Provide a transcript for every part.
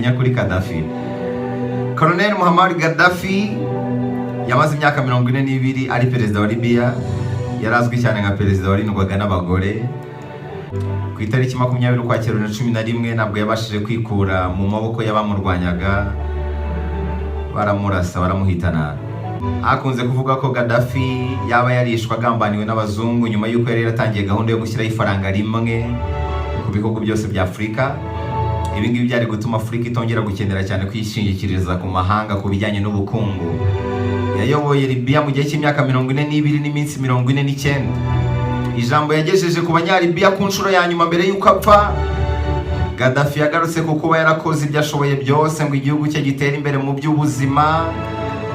wamenya kuri Gaddafi. Colonel Muammar Gaddafi yamaze imyaka 42 ari perezida wa Libya. Yari azwi cyane nka perezida warindwaga n'abagore. Ku itariki 20 Ukwakira 2011, ntabwo yabashije kwikura mu maboko y'abamurwanyaga, baramurasa baramuhitana. Hakunze kuvuga ko Gaddafi yaba yarishwe agambaniwe n'abazungu, nyuma y'uko yari yaratangiye gahunda yo gushyiraho ifaranga rimwe ku bihugu byose bya Afurika. Ibi ngibi byari gutuma Afurika itongera gukenera cyane kwishingikiriza ku mahanga ku bijyanye n'ubukungu. Yayoboye Libya mu gihe cy'imyaka 42 n'iminsi 49. Ijambo yagejeje ku Banyalibiya ku nshuro ya nyuma mbere y'uko apfa, Gaddafi yagarutse ku kuba yarakoze ibyo ashoboye byose ngo igihugu cye gitere imbere mu by'ubuzima,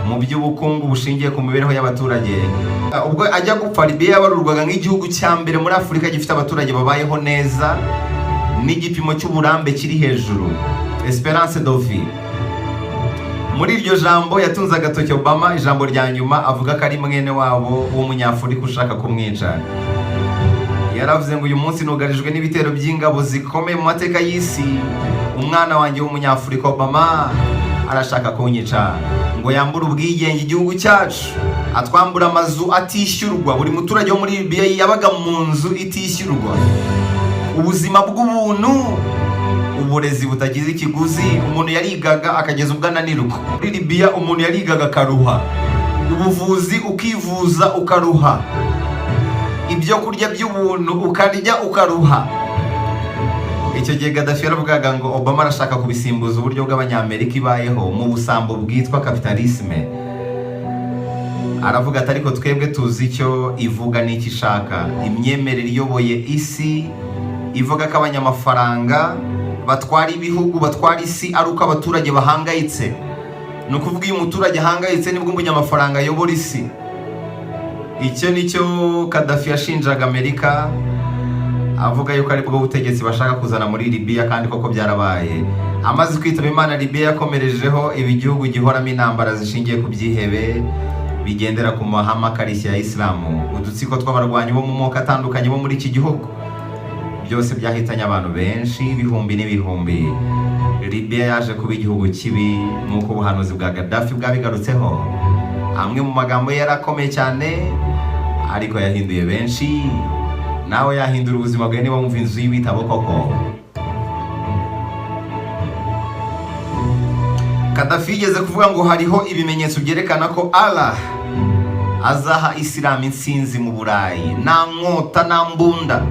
mu by'ubukungu bushingiye ku mibereho y'abaturage. Ubwo ajya gupfa, Libya yabarurwaga nk'igihugu cya mbere muri Afurika gifite abaturage babayeho neza n'igipimo cy'uburambe kiri hejuru, espérance de vie. Muri iryo jambo yatunze agatoki Obama, ijambo rya nyuma, avuga ko ari mwene wabo w'Umunyafurika ushaka kumwica. Yaravuze ngo: "Uyu munsi nugarijwe n'ibitero by'ingabo zikomeye mu mateka y'isi. Umwana wanjye w'Umunyafurika Obama arashaka kunyica ngo yambure ubwigenge igihugu cyacu, atwambura amazu atishyurwa." Buri muturage wo muri Libya yabaga mu nzu itishyurwa, ubuzima bw'ubuntu, uburezi butagize ikiguzi. Umuntu yarigaga akageza ubwo ananirwa. Muri Libya umuntu yarigaga akaruha, ubuvuzi ukivuza ukaruha, ibyo kurya by'ubuntu ukarya ukaruha. Icyo gihe Gaddafi yaravugaga ngo Obama arashaka kubisimbuza uburyo bw'Abanyamerika ibayeho mu busambo bwitwa capitalisme. Aravuga ati: "Ariko twebwe tuzi icyo ivuga n'icyo ishaka." Imyemerere iyoboye isi ivuga ko abanyamafaranga batwara ibihugu, batwara isi, ari uko abaturage bahangayitse. Ni ukuvuga, iyo umuturage ahangayitse nibwo umunyamafaranga ayobora isi. Icyo nicyo Gaddafi yashinjaga Amerika, avuga yuko aribwo butegetsi bashaka kuzana muri Libya, kandi koko byarabaye. Amaze kwitaba Imana, Libya yakomerejeho ibi gihugu gihoramo intambara zishingiye ku byihebe bigendera ku mahame akarishye ya Isilamu. Udutsiko tw'abarwanyi bo mu moko atandukanye bo muri iki gihugu, byose byahitanye abantu benshi, ibihumbi n'ibihumbi. Libya yaje kuba igihugu kibi nk'uko ubuhanuzi bwa Gaddafi bwabigarutseho. Amwe mu magambo ye yarakomeye cyane, ariko yahinduye benshi. Nawe yahindura ubuzima bwawe niba wumva inzu y'ibitabo koko. Gaddafi yigeze kuvuga ngo hariho ibimenyetso byerekana ko Allah azaha Isilamu intsinzi mu Burayi, nta nkota, nta mbunda.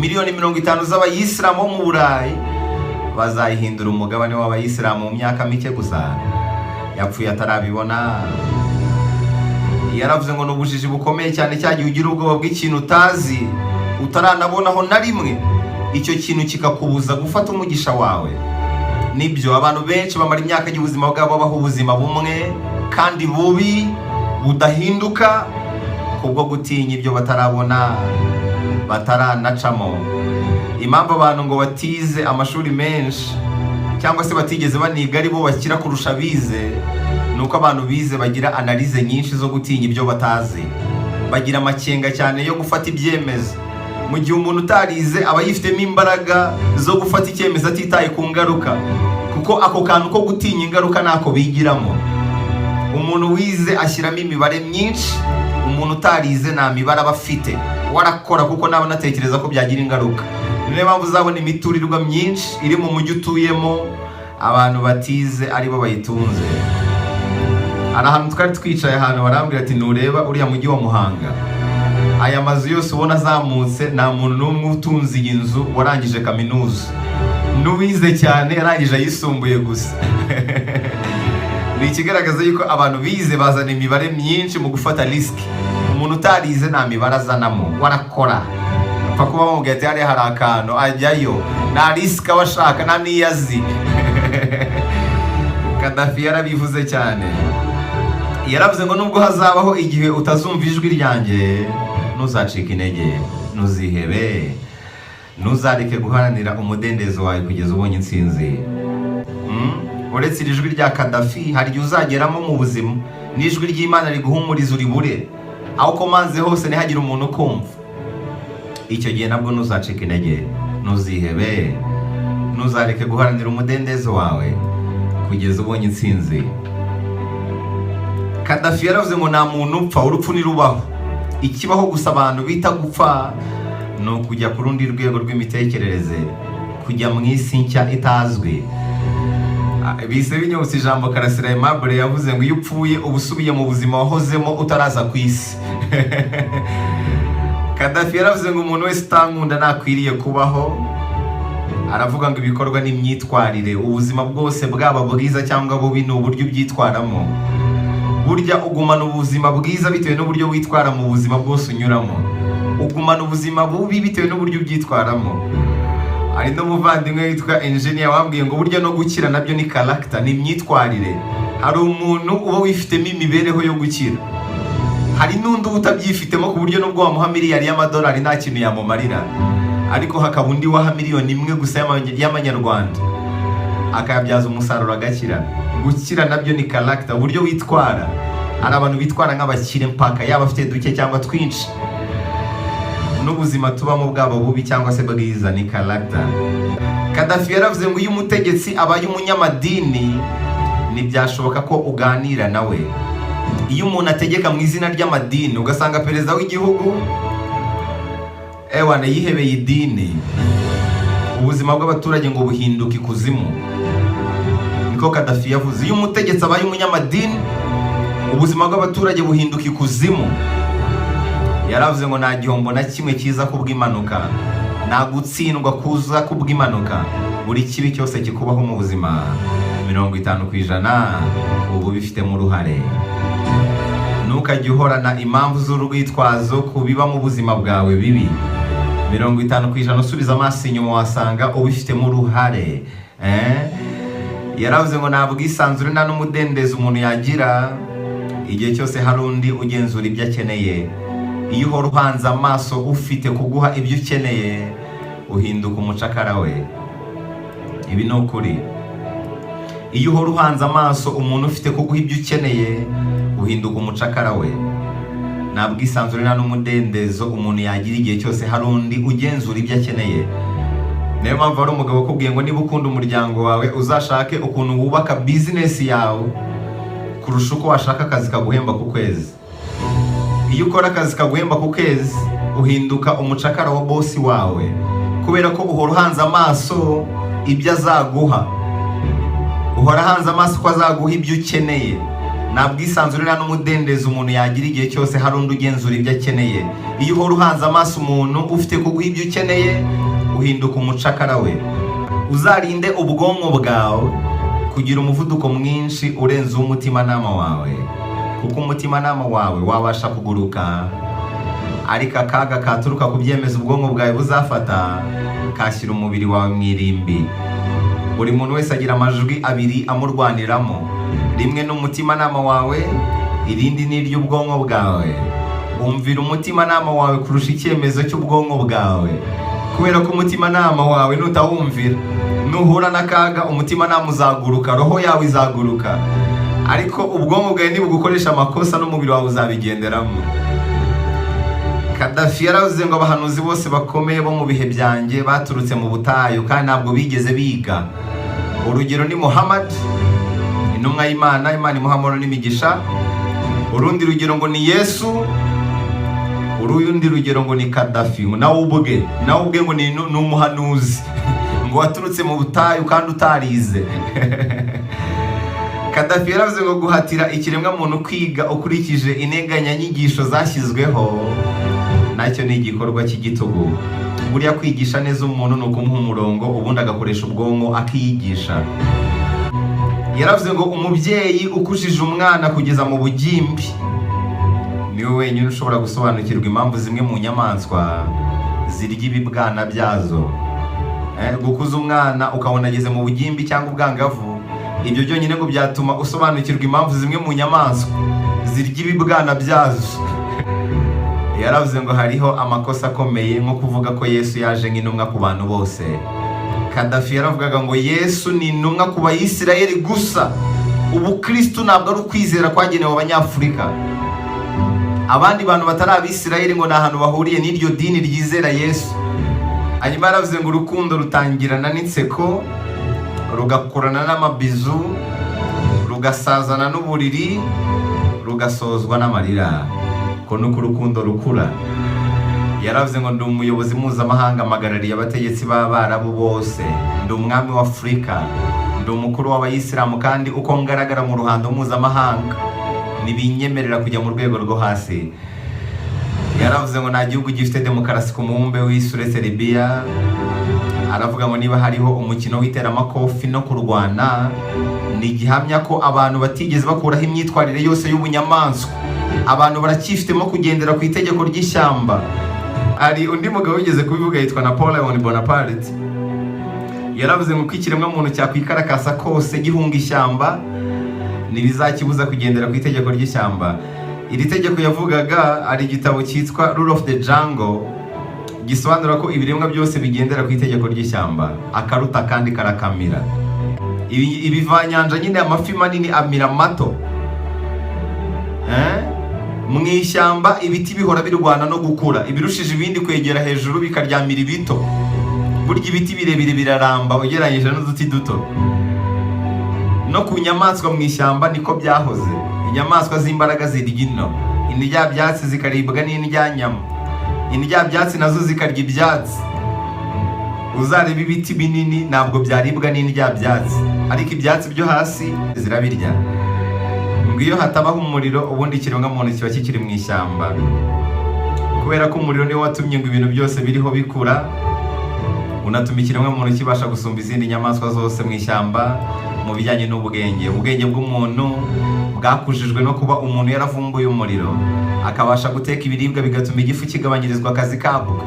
Miliyoni 50 z'Abayisilamu bo mu Burayi bazayihindura umugabane w'Abayisilamu mu myaka mike gusa. Yapfuye atarabibona. Yaravuze ngo ni ubujiji bukomeye cyane cya gihe ugira ubwoba bw'ikintu utazi, utaranabonaho na rimwe, icyo kintu kikakubuza gufata umugisha wawe. Nibyo, abantu benshi bamara imyaka y'ubuzima bwabo babaho ubuzima bumwe kandi bubi budahinduka, kubwo gutinya ibyo batarabona, bataranacamo. Impamvu abantu ngo batize amashuri menshi cyangwa se batigeze baniga ari bo bakira kurusha abize, ni uko abantu bize bagira analyse nyinshi zo gutinya ibyo batazi, bagira amakenga cyane yo gufata ibyemezo, mu gihe umuntu utarize aba yifitemo imbaraga zo gufata icyemezo atitaye ku ngaruka, kuko ako kantu ko gutinya ingaruka ntako bigiramo. Umuntu wize ashyiramo imibare myinshi, umuntu utarize nta mibare aba afite, warakora kuko naba anatekereza ko byagira ingaruka. Niyo mpamvu uzabona imiturirwa myinshi iri mu mujyi utuyemo, abantu batize aribo bayitunze. Hari ahantu twari twicaye, ahantu barambwira ati: "Ntureba uriya mujyi wa Muhanga, aya mazu yose ubona azamutse, nta muntu n'umwe utunze iyi nzu warangije kaminuza. N'uwize cyane yarangije ayisumbuye gusa." Ni ikigaragaza yuko abantu bize bazana imibare myinshi mu gufata risk. Umuntu utarize nta mibare azanamo, warakora, apfa kuba bamubwiye ati hariya hari akantu, ajyayo, nta risk aba ashaka, nta n'iyo azi. Gaddafi yarabivuze cyane. Yaravuze ngo nubwo hazabaho igihe utazumva ijwi ryanjye, ntuzacike intege, ntuzihebe, ntuzareke guharanira umudendezo wawe kugeza ubonye intsinzi. Uretse iri jwi rya Kadafi, hari igihe uzageramo mu buzima n'ijwi ry'Imana riguhumuriza uribure, aho ukomanze hose ntihagire umuntu ukumva. Icyo gihe nabwo ntuzacike intege, ntuzihebe, Ntuzareke guharanira umudendezo wawe kugeza ubonye intsinzi. Kadafi yaravuze ngo nta muntu upfa, urupfu ntirubaho. Ikibaho gusa abantu bita gupfa ni ukujya ku rundi rwego rw'imitekerereze, kujya mu isi nshya itazwi. Bise binyibutsa ijambo Karasira Aimable yavuze ngo iyo upfuye uba usubiye mu buzima wahozemo utaraza ku isi. Kadafi yaravuze ngo umuntu wese utankunda ntakwiriye kubaho. Aravuga ngo ibikorwa n'imyitwarire, ubuzima bwose bwaba bwiza cyangwa bubi, ni uburyo ubyitwaramo. Burya ugumana ubuzima bwiza bitewe n'uburyo witwara mu buzima bwose unyuramo, ugumana ubuzima bubi bitewe n'uburyo ubyitwaramo. Hari n'umuvandimwe witwa engineer wambwiye ngo burya no gukira nabyo ni character, ni imyitwarire. Hari umuntu uba wifitemo imibereho yo gukira, hari n'undi uba utabyifitemo, ku buryo nubwo wamuha miliyari y'amadolari nta kintu yamumarira. Ariko hakaba undi waha miliyoni 1 gusa y'amanyarwanda akayabyaza umusaruro, agakira. Gukira nabyo ni character, uburyo witwara. Hari abantu bitwara nk'abakire mpaka, yaba afite duke cyangwa twinshi. N'ubuzima tubamo, bwaba bubi cyangwa se bwiza, ni character. Kadafi yaravuze ngo iyo umutegetsi abaye umunyamadini ntibyashoboka ko uganira nawe. Iyo umuntu ategeka mu izina ry'amadini, ugasanga perezida w'igihugu ewana yihebeye idini, ubuzima bw'abaturage ngo buhinduka ikuzimu. Niko Kadafi yavuze. Iyo umutegetsi abaye umunyamadini, ubuzima bw'abaturage buhinduka ikuzimu. Yaravuze ngo nta gihombo na kimwe kiza kubw'impanuka, nta gutsindwa kuza kubw'impanuka. Buri kibi cyose kikubaho mu buzima, 50% uba ubifitemo uruhare. Ntukajye uhorana impamvu z'urwitwazo ku biba mu buzima bwawe bibi. 50%, usubiza amaso inyuma wasanga ubifitemo uruhare, eh? Yaravuze ngo nta bwisanzure nta n'umudendezo umuntu yagira igihe cyose hari undi ugenzura ibyo akeneye. Iyo uhora uhanze amaso ufite kuguha ibyo ukeneye, uhinduka umucakara we. Ibi ni ukuri. Iyo uhora uhanze amaso umuntu ufite kuguha ibyo ukeneye, uhinduka umucakara we. Nta bwisanzure nta n'umudendezo umuntu yagira igihe cyose hari undi ugenzura ibyo akeneye. Niyo mpamvu hari umugabo ukubwiye ngo niba ukunda umuryango wawe, uzashake ukuntu wubaka bizinesi yawe kurusha uko washaka akazi kaguhemba ku kwezi. Iyo ukora akazi kaguhemba ku kwezi, uhinduka umucakara wa bosi wawe, kubera ko uhora uhanze amaso ibyo azaguha, uhora ahanze amaso ko azaguha ibyo ukeneye. Nta bwisanzure nta n'umudendezo umuntu yagira igihe cyose hari undi ugenzura ibyo akeneye. Iyo uhora uhanze amaso umuntu ufite kuguha ibyo ukeneye, uhinduka umucakara we. Uzarinde ubwonko bwawe kugira umuvuduko mwinshi urenze uw'umutimanama wawe, kuko umutimanama wawe wabasha kuguruka, ariko akaga katuruka ku byemezo ubwonko bwawe buzafata kashyira umubiri wawe mu irimbi. Buri muntu wese agira amajwi abiri amurwaniramo: rimwe ni umutimanama wawe, irindi ni iry'ubwonko bwawe. Umvira umutimanama wawe kurusha icyemezo cy'ubwonko bwawe, kubera ko umutimanama wawe nutawumvira, nuhura n'akaga umutimanama uzaguruka, roho yawe izaguruka, ariko ubwonko bwawe nibugukoresha amakosa n'umubiri wawe uzabigenderamo. Kadafi yaravuze ngo abahanuzi bose bakomeye bo mu bihe byanjye baturutse mu butayu kandi ntabwo bigeze biga. Urugero ni Muhammad, intumwa y'Imana, Imana imuha amahoro n'imigisha. Urundi rugero ngo ni Yesu. Urundi rugero ngo ni Kadafi nawe ubwe ngo ni umuhanuzi ngo waturutse mu butayu kandi utarize. Kadafi yaravuze ngo guhatira ikiremwamuntu kwiga ukurikije integanyanyigisho zashyizweho nacyo ni igikorwa cy'igitugu. Buriya kwigisha neza umuntu ni ukumuha umurongo, ubundi agakoresha ubwonko akiyigisha. Yaravuze ngo umubyeyi ukujije umwana kugeza mu bugimbi niwe wenyine ushobora gusobanukirwa impamvu zimwe mu nyamaswa zirya ibibwana byazo. Gukuza umwana ukabona ageze mu bugimbi cyangwa ubwangavu, ibyo byonyine ngo byatuma usobanukirwa impamvu zimwe mu nyamaswa zirya ibibwana byazo. Yaravuze ngo hariho amakosa akomeye nko kuvuga ko Yesu yaje nk'intumwa ku bantu bose. Kadafi yaravugaga ngo Yesu ni intumwa ku Bayisirayeli gusa. Ubukristu ntabwo ari ukwizera kwagenewe Abanyafurika. Abandi bantu batari Abisirayeli ngo ni ahantu bahuriye n'iryo dini ryizera Yesu. Hanyuma yaravuze ngo urukundo rutangirana n'inseko, rugakurana n'amabizu, rugasazana n'uburiri, rugasozwa n'amarira. Ko nuko urukundo rukura. Yaravuze ngo ndi umuyobozi mpuzamahanga, mpagarariye abategetsi b'Abarabu bose, ndi umwami w'Afurika, ndi umukuru w'Abayisilamu, kandi uko ngaragara mu ruhando mpuzamahanga ntibinyemerera kujya mu rwego rwo hasi. Yaravuze ngo nta gihugu gifite demokarasi ku mubumbe w'isi uretse Libiya. Aravuga ngo niba hariho umukino w'iteramakofi no kurwana, ni igihamya ko abantu batigeze bakuraho imyitwarire yose y'ubunyamaswa, abantu baracyifitemo kugendera ku itegeko ry'ishyamba. Hari undi mugabo wigeze kubivuga yitwa Napoleon Bonaparte. Yaravuze ngo uko ikiremwamuntu cyakwikarakasa kose gihunga ishyamba, ntibizakibuza kugendera ku itegeko ry'ishyamba. Iri tegeko yavugaga ari igitabo cyitwa Rule of the Jungle, gisobanura ko ibiremwa byose bigendera ku itegeko ry'ishyamba, akaruta kandi karakamira. Ibivanyanja nyine, amafi manini amira mato. Eh? Mu ishyamba ibiti bihora birwana no gukura, ibirushije ibindi kwegera hejuru bikaryamira ibito. Burya ibiti birebire biraramba ugereranyije n'uduti duto. No ku nyamaswa mu ishyamba niko byahoze. Inyamaswa z'imbaraga zirya ino indyabyatsi, zikaribwa n'indyanyama, indyabyatsi nazo zikarya ibyatsi. Uzareba ibiti binini ntabwo byaribwa n'indyabyatsi, ariko ibyatsi byo hasi zirabirya. Ngo iyo hatabaho umuriro, ubundi ikiremwamuntu kiba kikiri mu ishyamba, kubera ko umuriro niwo watumye ngo ibintu byose biriho bikura, unatuma ikiremwamuntu kibasha gusumba izindi nyamaswa zose mu ishyamba mu bijyanye n'ubwenge. Ubwenge bw'umuntu bwakujijwe no kuba umuntu yaravumbuye umuriro, akabasha guteka ibiribwa, bigatuma igifu kigabanyirizwa akazi kabwo.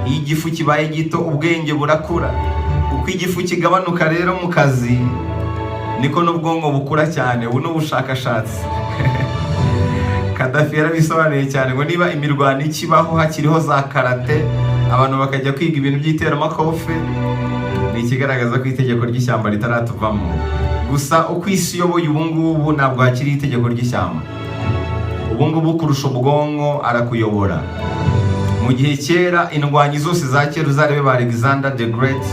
Iyo igifu kibaye gito, ubwenge burakura. Uko igifu kigabanuka rero mu kazi, niko n'ubwonko bukura cyane. Ubu ni ubushakashatsi. Kadafi yarabisobanuye cyane ngo niba imirwano ikibaho, hakiriho za karate, abantu bakajya kwiga ibintu by'iteramakofe, ni ikigaragaza ko itegeko ry'ishyamba ritaratuvamo. Gusa uko isi iyoboye ubu ngubu, ntabwo hakiri itegeko ry'ishyamba. Ubu ngubu kurusha ubwonko arakuyobora, mu gihe kera indwanyi zose za kera, uzarebe ba Alexander the Great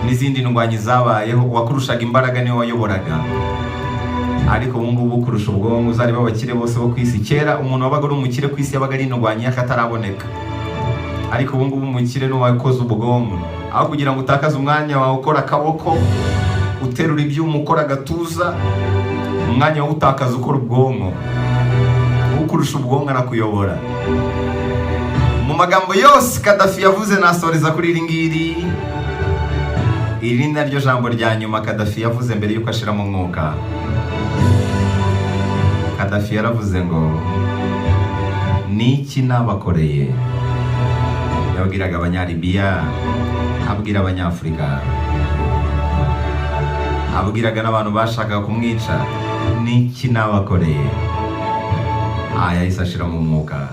n'izindi ndwanyi zabayeho, uwakurushaga imbaraga niwe wayoboraga. Ariko ubu ngubu kurusha ubwonko, uzarebe abakire bose bo ku isi. Kera umuntu wabaga ari umukire ku isi yabaga ari indwanyi y'akataraboneka, ariko ubu ngubu umukire ni uwakoze ubwonko. Aho kugira ngo utakaze umwanya wawe ukora akaboko, uterura ibyuma, ukora agatuza, umwanya wawe utakaza ukora ubwonko. Ukurusha ubwonko arakuyobora. Mu magambo yose Kadafi yavuze, nasoreza kuri iri ngiri. Iri ni naryo jambo rya nyuma Kadafi yavuze mbere y'uko ashiramo umwuka. Kadafi yaravuze ngo niki nabakoreye? Yabwiraga Abanyalibiya, abwira Abanyafurika, abwiraga n'abantu bashakaga kumwica: niki nabakoreye? Aha yahise ashiramo umwuka.